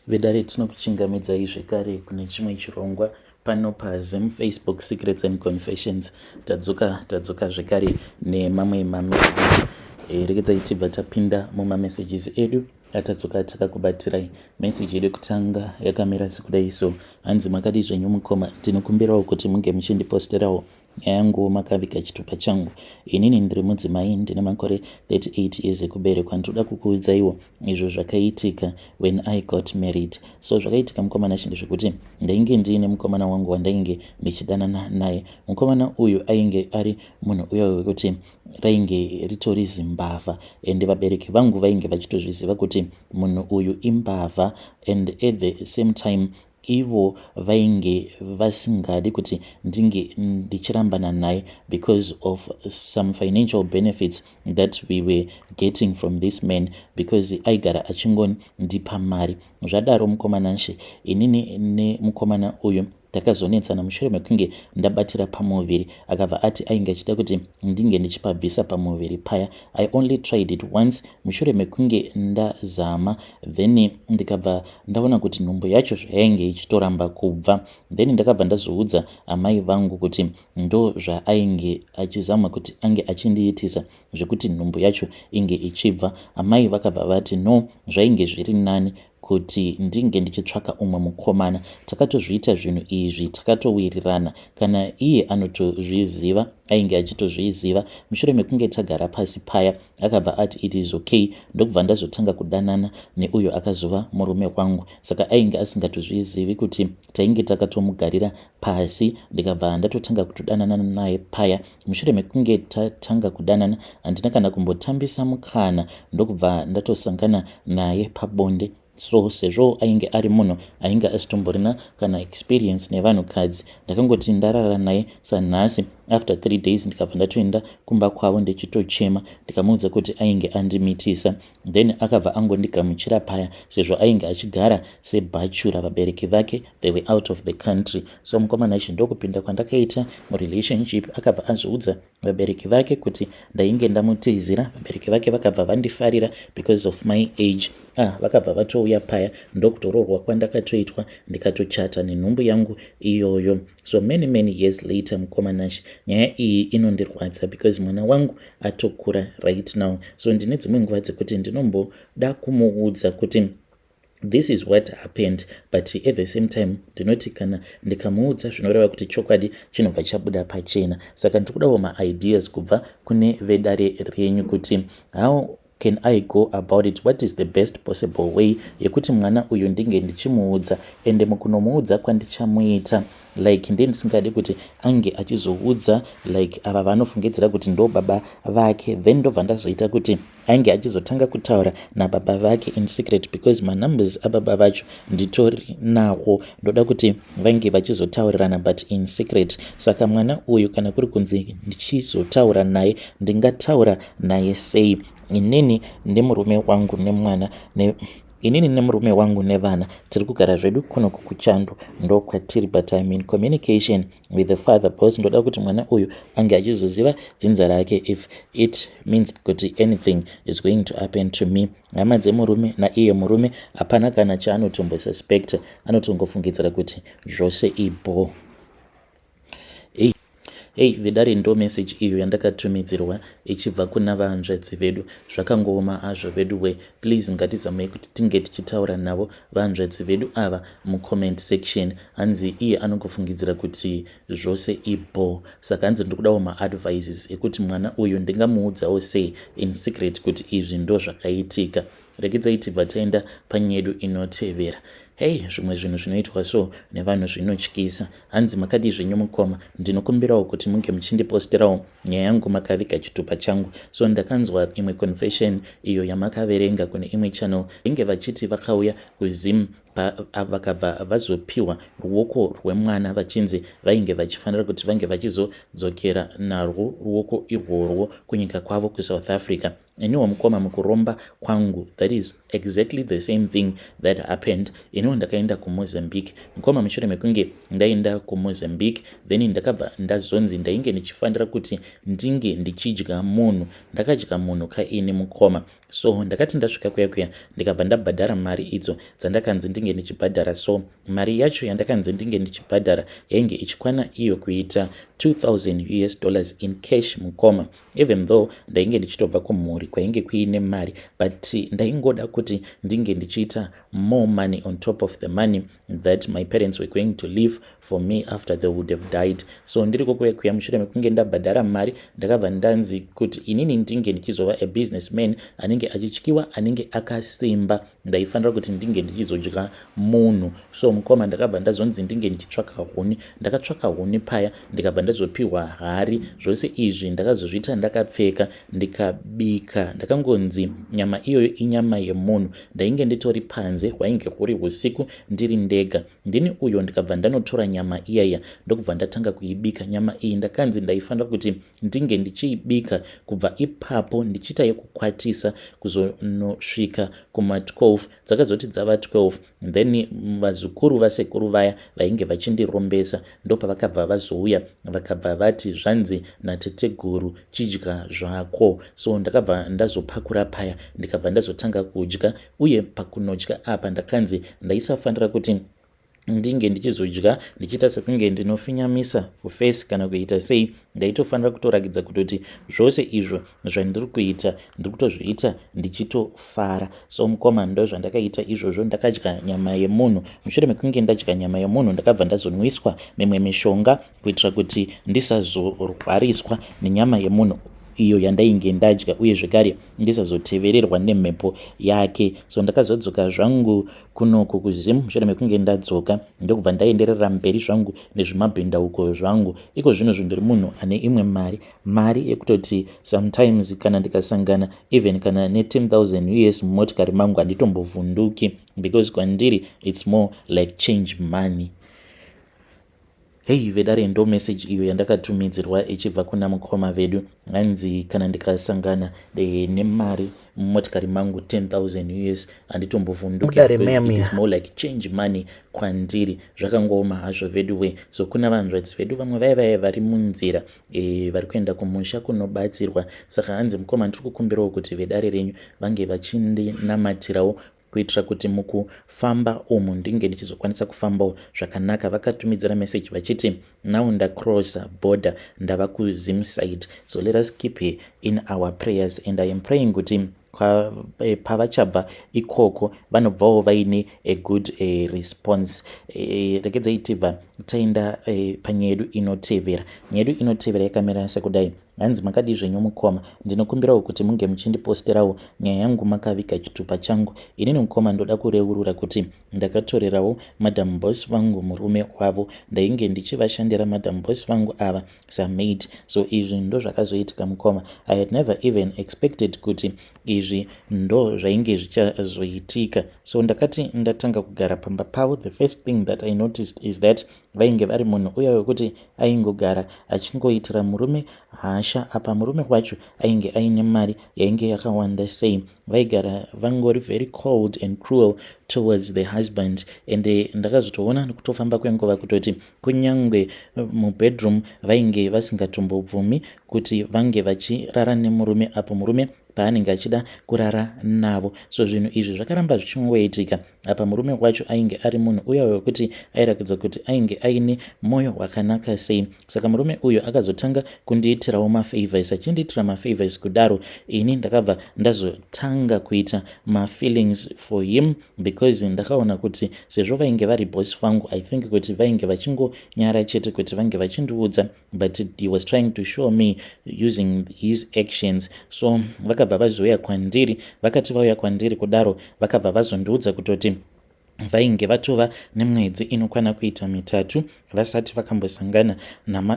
Vedare, tinokuchingamidzai zvekare kune chimwe chirongwa pano paZim Facebook Secrets and Confessions. Tadzoka, tadzoka zvekare nemamwe mamessages. Regedzai tibva tapinda mumamessages edu atadzoka takakubatirai. Message yedu yekutanga yakamira sekudai so. Hanzi, "Makadii zvenyu mukoma? Ndinokumbirawo kuti munge muchindiposterawo nyaya yangu makaviga chitupa changu. Inini ndiri mudzimai, ndine makore 38 years ekuberekwa. Ndinoda kukuudzaiwo izvo zvakaitika when I got married." So zvakaitika, mukomana, chinhu zvekuti ndainge ndiine mukomana wangu wandainge ndichidanana naye. Mukomana uyu ainge ari munhu uya wekuti rainge ritori zimbavha, ende vabereki vangu vainge vachitozviziva kuti munhu uyu imbavha, and at the same time ivo vainge vasingadi kuti ndinge ndichirambana naye because of some financial benefits that we were getting from this man, because aigara achingondipa mari. Zvadaro, mukomana nshe, inini nemukomana uyu takazonetsana mushure mekunge ndabatira pamuviri. Akabva ati ainge achida kuti ndinge ndichipabvisa pamuviri paya. I only tried it once. Mushure mekunge ndazama, then ndikabva ndaona kuti nhumbu yacho zvayainge ichitoramba kubva. Then ndakabva ndazoudza amai vangu kuti ndo zvaainge achizama kuti ange achindiitisa zvekuti nhumbu yacho inge ichibva. Amai vakabva vati no, zvainge zviri nani kuti ndinge ndichitsvaka umwe mukomana. Takatozviita zvinhu izvi takatowirirana, kana iye anotozviziva, ainge achitozviziva. Mushure mekunge tagara pasi paya, akabva ati it is okay, ndokubva ndazotanga kudanana neuyo akazova murume wangu. Saka ainge asingatozvizivi kuti tainge takatomugarira pasi. Ndikabva ndatotanga kutodanana naye paya. Mushure mekunge tatanga kudanana, handina kana kumbotambisa mukana, ndokubva ndatosangana naye pabonde. So sezvo ainge ari munhu ainge asitomborina kana experience nevanhukadzi, ndakangoti ndarara naye sanhasi, after 3 days ndikabva ndatoenda kumba kwavo ndichitochema. Ndikamuudza kuti ainge andimitisa. Then akabva angondigamuchira paya, sezvo ainge achigara sebachelor, vabereki vake they were out of the country. So mukomana ichi, ndokupinda kwandakaita murelationship. Akabva azoudza vabereki vake kuti ndainge ndamutizira. Vabereki vake vakabva vandifarira because of my age. Ah, vakabva vatouya paya, ndokutoroorwa kwandakatoitwa, ndikatochata nenhumbu yangu iyoyo. So many many years later, mukomanashi, nyaya iyi inondirwadza because mwana wangu atokura right now. So ndine dzimwe nguva dzekuti ndinomboda kumuudza kuti this is what happened, but at the same time ndinoti kana ndikamuudza zvinoreva kuti chokwadi chinobva chabuda pachena. Saka ndiri kudawo maideas kubva kune vedare renyu kuti how can I go about it? What is the best possible way yekuti mwana uyu ndinge ndichimuudza? Ende mukunomuudza kwandichamuita, like nde ndisingadi kuti ange achizoudza like ava vanofungidzira kuti ndo baba vake, then ndobva ndazoita kuti ange achizotanga kutaura nababa vake in secret, because manumbers ababa vacho nditori nawo. Ndoda kuti vange vachizotaurirana, but in secret. Saka mwana uyu, kana kuri kunzi ndichizotaura naye, ndingataura naye sei? Inini nemurume wangu nemwana ne inini nemurume wangu nevana tiri kugara zvedu kunoku kuchando, ndokwatiri, but I'm in communication with the father because ndoda kuti mwana uyu ange achizoziva dzinza rake if it means kuti anything is going to happen to me. Hama dzemurume naiye murume hapana kana chaanotombosuspecta, anotongofungidzira kuti zvose ibho. Hei vedare, ndo message iyo yandakatumidzirwa ichibva kuna vahanzvadzi vedu. Zvakangooma hazvo vedu we. Please, ngatizamei kuti tinge tichitaura navo vahanzvadzi vedu ava mucomment section. Hanzi iye anongofungidzira kuti zvose ibho. Saka hanzi ndikudawo maadvices ekuti mwana uyu ndingamuudzawo sei in secret kuti izvi ndo zvakaitika. Regedzai tibva taenda panyedu inotevera. Hei, zvimwe zvinhu zvinoitwa so nevanhu zvinotyisa. Hanzi, "Makadii zvenyu mukoma? Ndinokumbirawo kuti munge muchindiposterawo nyaya yangu makaviga chitupa changu. So ndakanzwa imwe confession iyo yamakaverenga kune imwe channel, inge vachiti vakauya kuZim, vakabva vazopiwa ruoko rwemwana, vachinzi vainge vachifanira kuti vange vachizodzokera narwo ruoko irworwo kunyika kwavo kuSouth Africa. Iniwo mukoma, mukuromba kwangu, that is exactly the same thing that happened. Iniwo ndakaenda kuMozambique, mukoma. Mushure mekunge ndaenda kuMozambique, then ndakabva ndazonzi ndainge ndichifanira kuti ndinge ndichidya munhu. Ndakadya munhu kaini, mukoma. So ndakati ndasvika kuya kuya, ndikabva ndabhadhara mari idzo dzandakanzi ndinge ndichibhadhara. So mari yacho yandakanzi ndinge ndichibhadhara yainge ichikwana iyo kuita US$2000 in cash, mukoma. Even though ndainge ndichitobva kumhuri kwainge kuine mari, but ndaingoda kuti ndinge ndichiita more money on top of the money that my parents were going to leave for me after they would have died. So ndiri kokuya kuya, mushure mekunge ndabhadhara mari, ndakabva ndanzi kuti inini ndinge ndichizova a businessman anenge achityiwa, anenge akasimba, ndaifanira kuti ndinge ndichizodya munhu. So mukoma, ndakabva ndazonzi ndinge ndichitsvaka huni. Ndakatsvaka huni paya, ndikabva ndazopiwa hari. Zvose izvi ndakazozviita ndakapfeka, ndikabika. Ndakangonzi nyama iyoyo inyama yemunhu. Ndainge nditori panze, hwainge huri usiku, ndiri ndega, ndini uyo. Ndikabva ndanotora nyama iyaya, ndokubva ndatanga kuibika nyama iyi. Ndakanzi ndaifanira kuti ndinge ndichiibika kubva ipapo ndichiita yekukwatisa kuzonosvika kuma12. Dzakazoti dzava 12, then vazukuru vasekuru vaya vainge vachindirombesa ndopavakabva vazouya, vakabva vati, "Zvanzi nateteguru, chidya zvako." So ndakabva ndazopakura paya, ndikabva ndazotanga kudya. Uye pakunodya apa, ndakanzi ndaisafanira kuti ndinge ndichizodya ndichiita sekunge ndinofinyamisa kuface kana kuita sei. Ndaitofanira kutorakidza kutoti zvose izvo zvandiri kuita, ndiri kutozviita ndichitofara. So mukoma, ndo zvandakaita izvozvo. Ndakadya nyama yemunhu. Mushure mekunge ndadya nyama yemunhu, ndakabva ndazonwiswa mimwe mishonga kuitira kuti ndisazorwariswa nenyama yemunhu iyo yandainge ndadya, uye zvekare ndisazotevererwa nemhepo yake. So ndakazodzoka zvangu kunoku kuZim. Mushure mekunge ndadzoka, ndokubva ndaenderera mberi zvangu nezvimabhindauko zvangu. Iko zvino zvo ndiri munhu ane imwe mari, mari yekutoti sometimes kana ndikasangana even kana ne10 000 US mumotikari mangu, handitombovhunduki, because kwandiri it's more like change money. Hei vedare, ndo message iyo yandakatumidzirwa ichibva kuna mukoma vedu. Hanzi kana ndikasangana nemari mumotikari mangu, 10 000 US, handitombovhunduki, is more like change money kwandiri. Zvakangooma hazvo vedu we. So kuna vanzvadzi vedu vamwe vaya vaya vari munzira, vari kuenda kumusha kunobatsirwa. Saka hanzi, mukoma, ndiri kukumbirawo kuti vedare renyu vange vachindinamatirawo kuitira kuti mukufamba umu ndinge ndichizokwanisa kufambawo zvakanaka. Vakatumidzira message vachiti, "Now ndacrossa border, ndava kuZim side." So let us keep her in our prayers, and I am praying kuti pavachabva ikoko vanobvawo vaine a good response. Regedzai tibva taenda panyaya yedu inotevera. Nyaya yedu inotevera yakamira sekudai. Hanzi, "Makadii zvenyu mukoma? Ndinokumbirawo kuti munge muchindiposterawo nyaya yangu makaviga chitupa changu. Inini mukoma, ndoda kureurura kuti ndakatorerawo Madam Boss vangu murume wavo. Ndainge ndichivashandira Madam Boss vangu ava samaid. So izvi ndo zvakazoitika, mukoma. I had never even expected kuti izvi ndo zvainge zvichazoitika. So ndakati ndatanga kugara pamba pavo, the first thing that I noticed is that vainge vari munhu uya wekuti aingogara achingoitira murume hasha. Apa murume wacho ainge aine mari yainge yakawanda sei. Vaigara vangori very cold and cruel towards the husband. And ndakazotoona nekutofamba kwenguva kutoti kunyange mubedroom vainge vasingatombobvumi kuti vange vachirara nemurume apo murume paanenge achida kurara navo. So zvinhu izvi zvakaramba zvichingoitika. Apa murume wacho ainge ari munhu uya wekuti airakidza kuti ainge aine mwoyo wakanaka sei. Saka murume uyu akazotanga kundiitirawo mafavors. Achindiitira mafavors kudaro, ini ndakabva ndazotanga kuita mafeelings for him, because ndakaona kuti sezvo vainge vari boss vangu, I think kuti vainge vachingonyara chete kuti vange vachindiudza, but he was trying to show me using his actions. So vakabva vazouya kwandiri. Vakati vauya kwandiri kudaro, vakabva vazondiudza kutoti vainge vatova nemwedzi inokwana kuita 3. Vasati vakambosangana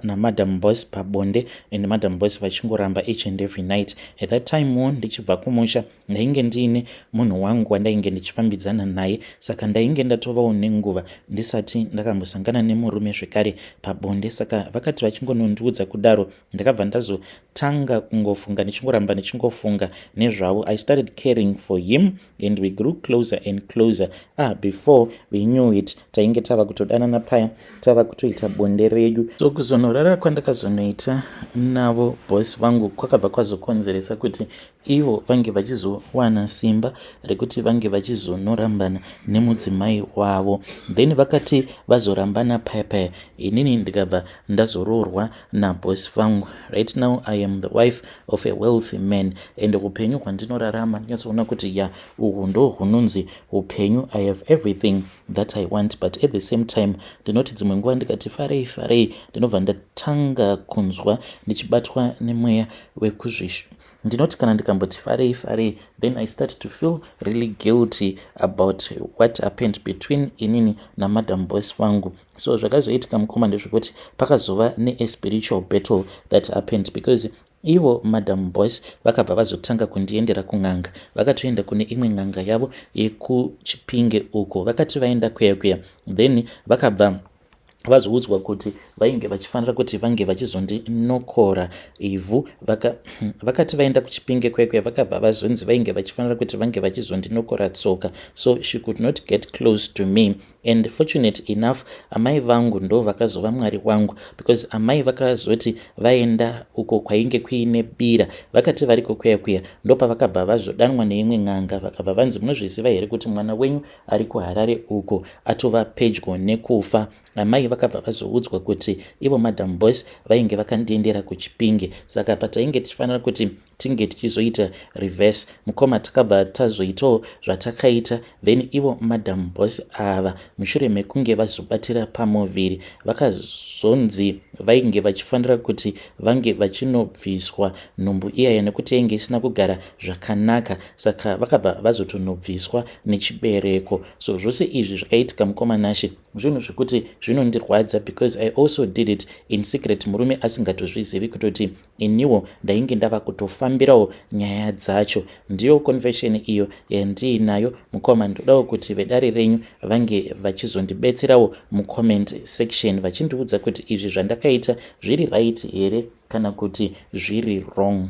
naMadam Boss pabonde, and Madam Boss vachingoramba each and every night. At that time wo, ndichibva kumusha, ndainge ndiine munhu wangu wandainge ndichifambidzana naye, saka ndainge ndatovawo nenguva ndisati ndakambosangana nemurume zvekare pabonde. Saka vakati vachingonondiudza kudaro, ndakabva ndazotanga kungofunga, ndichingoramba ndichingofunga nezvavo. I started caring for him and we grew closer and closer. Ah, before we knew it, tainge tava kutodanana paya, tava kutoita bonde redu. So kuzonorara kwandakazonoita navo boss vangu kwakabva kwazokonzeresa kuti ivo vange vachizowana simba rekuti vange vachizonorambana nemudzimai wavo. Then vakati vazorambana paya paya, inini ndikabva ndazoroorwa naboss vangu. Right now I am the wife of a wealthy man, and upenyu hwandinorarama, ndinyazoona kuti ya, uhwu ndo hunonzi upenyu. I have everything that I want, but at the same time ndinoti dzimwe nguva ndikati farei farei, ndinobva ndatanga kunzwa ndichibatwa nemweya wekuzvishu. Ndinoti kana ndikamboti farei farei, then I start to feel really guilty about what happened between inini naMadam Boss vangu. So zvakazoitika, mukoma, ndezvekuti pakazova neaspiritual battle that happened, because ivo Madam Boss vakabva vazotanga kundiendera kun'anga. Vakatoenda kune imwe n'anga yavo yekuChipinge uko. Vakati vaenda kuya kuya, then vakabva vazoudzwa kuti vainge vachifanira kuti vange vachizondinokora ivhu. Vakati vaenda kuChipinge kwekwe, vakabva vazonzi vainge vachifanira kuti vange vachizondinokora tsoka, so she could not get close to me. And fortunate enough, amai vangu ndo vakazova Mwari wangu, because amai vakazoti vaenda uko kwainge kuine bira. Vakati variko kuya kuya, ndopavakabva vazodanwa neimwe n'anga. Vakabva vanzi, "Munozviziva here kuti mwana wenyu ari kuHarare uko atova pedyo nekufa?" Amai vakabva vazoudzwa kuti ivo Madam Boss vainge vakandiendera kuChipinge. Saka patainge tichifanira kuti tinge tichizoita reverse, mukoma, takabva tazoitawo zvatakaita. Then ivo Madam Boss ava, mushure mekunge vazobatira pamuviri, vakazonzi vainge vachifanira kuti vange vachinobviswa nhumbu iyaya nekuti yainge isina kugara zvakanaka. Saka vakabva vazotonobviswa nechibereko. So zvose izvi zvakaitika, mukoma Nashe, zvinhu zvekuti zvinondirwadza, because I also did it in secret, murume asingatozvizivi kutoti iniwo ndainge ndava kutofambirawo nyaya dzacho. Ndiyo confession iyo yandiinayo, mukoma. Ndodawo kuti vedare renyu vange vachizondibetserawo mucomment section, vachindiudza kuti izvi zvandakaita zviri right here kana kuti zviri wrong.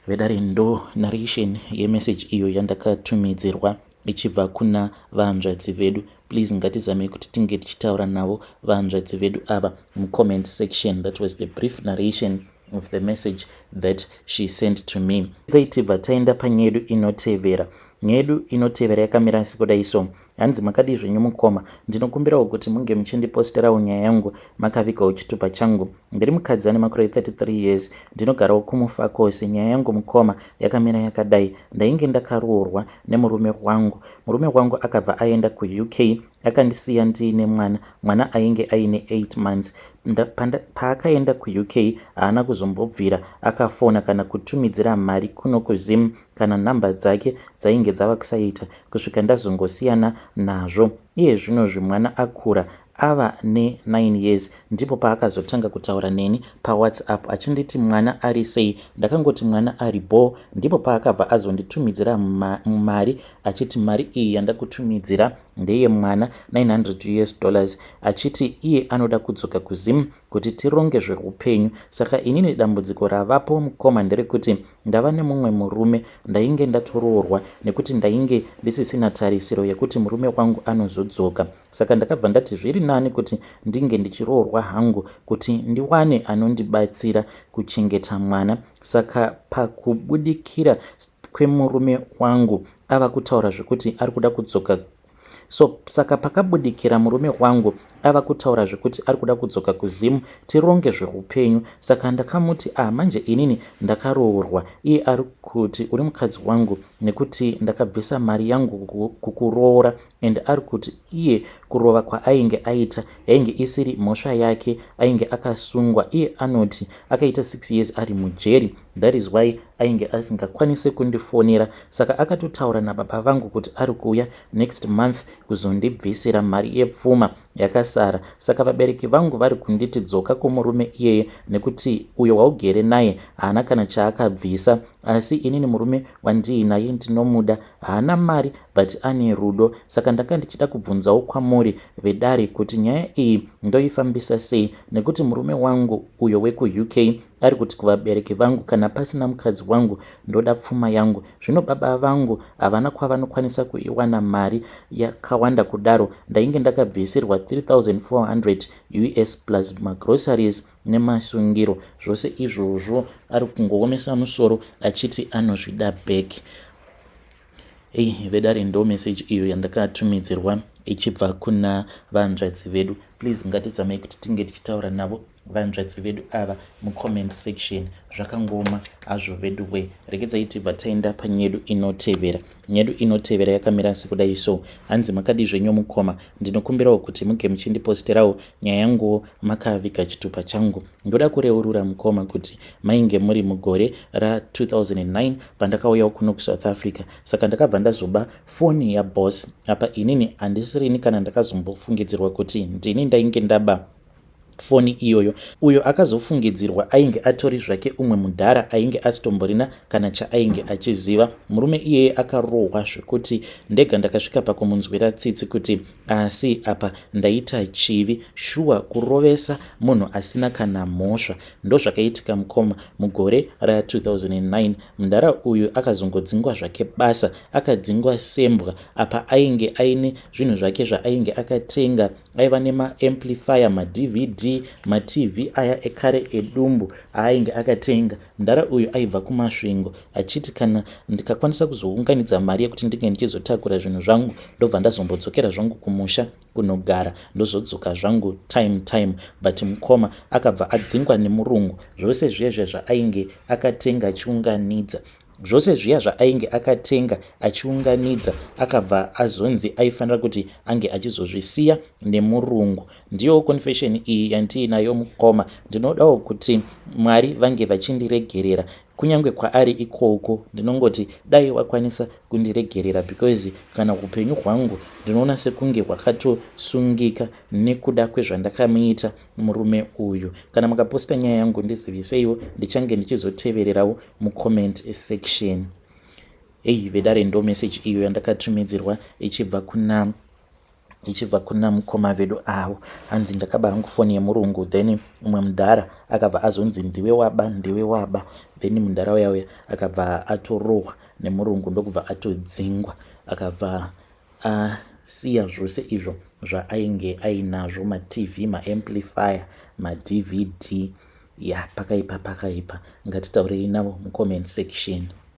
Vedare, ndo narration yemessage iyo yandakatumidzirwa ichibva kuna vanzvadzi vedu. Please, ngatizamei kuti tinge tichitaura navo vanzvadzi vedu ava mucomment section. That was the brief narration of the message that she sent to me. Tibva taenda panyaya yedu inotevera. Nyaya yedu inotevera yakamira sekudai so. Hanzi, "Makadii zvenyu, mukoma? Ndinokumbirawo kuti munge muchindiposterawo nyaya yangu makavigawo chitupa changu. Ndiri mukadzi ane makore 33 years, ndinogarawo kuMufakose. Nyaya yangu, mukoma, yakamira yakadai. Ndainge ndakaroorwa nemurume wangu. Murume wangu akabva aenda kuUK, akandisiya ndiine mwana, mwana ainge aine 8 months. Paakaenda kuUK haana kuzombobvira akafona kana kutumidzira mari kuno kuZim. Kana nhamba dzake dzainge dzava kusaita, kusvika ndazongosiyana nazvo. Iye zvinozvi mwana akura, ava ne9 years. Ndipo paakazotanga kutaura neni paWhatsApp achinditi mwana ari sei. Ndakangoti mwana ari bo. Ndipo paakabva azonditumidzira mari achiti mari iyi yandakutumidzira ndeyemwana, 900 US dollars, achiti iye anoda kudzoka kuZim kuti tironge zveupenyu. Saka inini dambudziko ravapo, mukoma, nderekuti ndava nemumwe murume. Ndainge ndatoroorwa nekuti ndainge ndisisina tarisiro yekuti murume wangu anozodzoka, saka ndakabva ndati zviri nani kuti ndinge ndichiroorwa hangu kuti ndiwane anondibatsira kuchengeta mwana. Saka pakubudikira kwemurume wangu ava kutaura zvekuti ari kuda kudzoka, so saka pakabudikira murume wangu ava kutaura zvekuti ari kuda kudzoka kuZimu tironge zveupenyu, saka ndakamuti, ah, manje inini ndakaroorwa. Iye ari kuti uri mukadzi wangu nekuti ndakabvisa mari yangu kukuroora, and ari kuti iye kurova kwaainge aita yainge isiri mhosva yake, ainge akasungwa. Iye anoti akaita 6 years ari mujeri, that is why ainge asingakwanisi kundifonera. Saka akatotaura nababa vangu kuti ari kuuya next month kuzondibvisira mari yepfuma. yakasara. Saka vabereki vangu vari kunditi dzoka kumurume iyeye nekuti uyo waugere naye haana kana chaakabvisa. Asi inini murume wandiinaye ndinomuda, haana mari but ane rudo. Saka ndanga ndichida kubvunzawo kwamuri vedare kuti nyaya iyi ndoifambisa sei nekuti murume wangu uyo wekuUK ari kuti kuvabereki vangu kana pasina mukadzi wangu ndoda pfuma yangu. Zvino baba vangu havana kwavanokwanisa kuiwana mari yakawanda kudaro. Ndainge ndakabvisirwa 3400 us plus magroceries nemasungiro. Zvose izvozvo ari kungoomesa musoro achiti anozvida back. Ei vedare, ndo message iyo yandakatumidzirwa ichibva kuna vanzvadzi vedu. Please, ngatizamei kuti tinge tichitaura navo vanzvadzi vedu ava mucomment section. Zvakangoma hazvo vedu we. Regedzai tibva taenda panyedu inotevera. Nyedu inotevera yakamira sekudai so. Hanzi, "Makadi zvenyu mukoma? Ndinokumbirawo kuti muge muchindiposterawo nyaya yanguwo makaviga chitupa changu. Ndoda kureurura mukoma kuti mainge muri mugore ra2009 pandakauyawo kuno kuSouth Africa. Saka ndakabva ndazoba foni yaboss. Apa inini handisirini kana ndakazombofungidzirwa kuti ndini ndainge ndaba foni iyoyo. Uyo akazofungidzirwa ainge atori zvake umwe mudhara ainge asitomborina kana chaainge achiziva. Murume iyeye akarohwa zvekuti ndega ndakasvika pakumunzwira tsitsi kuti asi apa ndaita chivi shuwa kurovesa munhu asina kana mhosva. Ndozvakaitika mukoma mugore ra2009. Mudhara uyu akazongodzingwa zvake basa, akadzingwa sembwa. Apa ainge aine zvinhu zvake zvaainge akatenga, aiva nemaamplifier, maDVD, maTV aya ekare edumbu aainge akatenga. Mudhara uyu aibva kuMasvingo achiti kana ndikakwanisa kuzounganidza mari yekuti ndinge ndichizotakura zvinhu zvangu, ndobva ndazombodzokera zvangu kumusha kunogara, ndozodzoka zvangu time time. But mukoma, akabva adzingwa nemurungu. Zvose zviya zvaainge akatenga achiunganidza, zvose zviya zvaainge akatenga achiunganidza, akabva azonzi aifanira kuti ange achizozvisiya nemurungu. Ndiyo confession iyi yandiinayo mukoma. Ndinodawo kuti Mwari vange vachindiregerera kunyange kwaari ikoko. Ndinongoti dai wakwanisa kundiregerera because kana upenyu hwangu ndinoona sekunge hwakatosungika nekuda kwezvandakamuita murume uyu. Kana mukaposta nyaya yangu, ndiziviseiwo, ndichange ndichizotevererawo mucomment section." Ei vedare, ndo message iyo yandakatumidzirwa ichibva kuna mukoma vedu avo. Hanzi ndakaba hangu foni yemurungu, then umwe mudhara akabva azonzi ndiwe waba, ndiwe waba. Then mudhara uya uya akabva atorohwa nemurungu, ndokubva atodzingwa, akabva asiya zvose izvo zvaainge ainazvo, maTV, maamplifier, maDVD. Ya, pakaipa, pakaipa. Ngatitaurei navo mucomment section.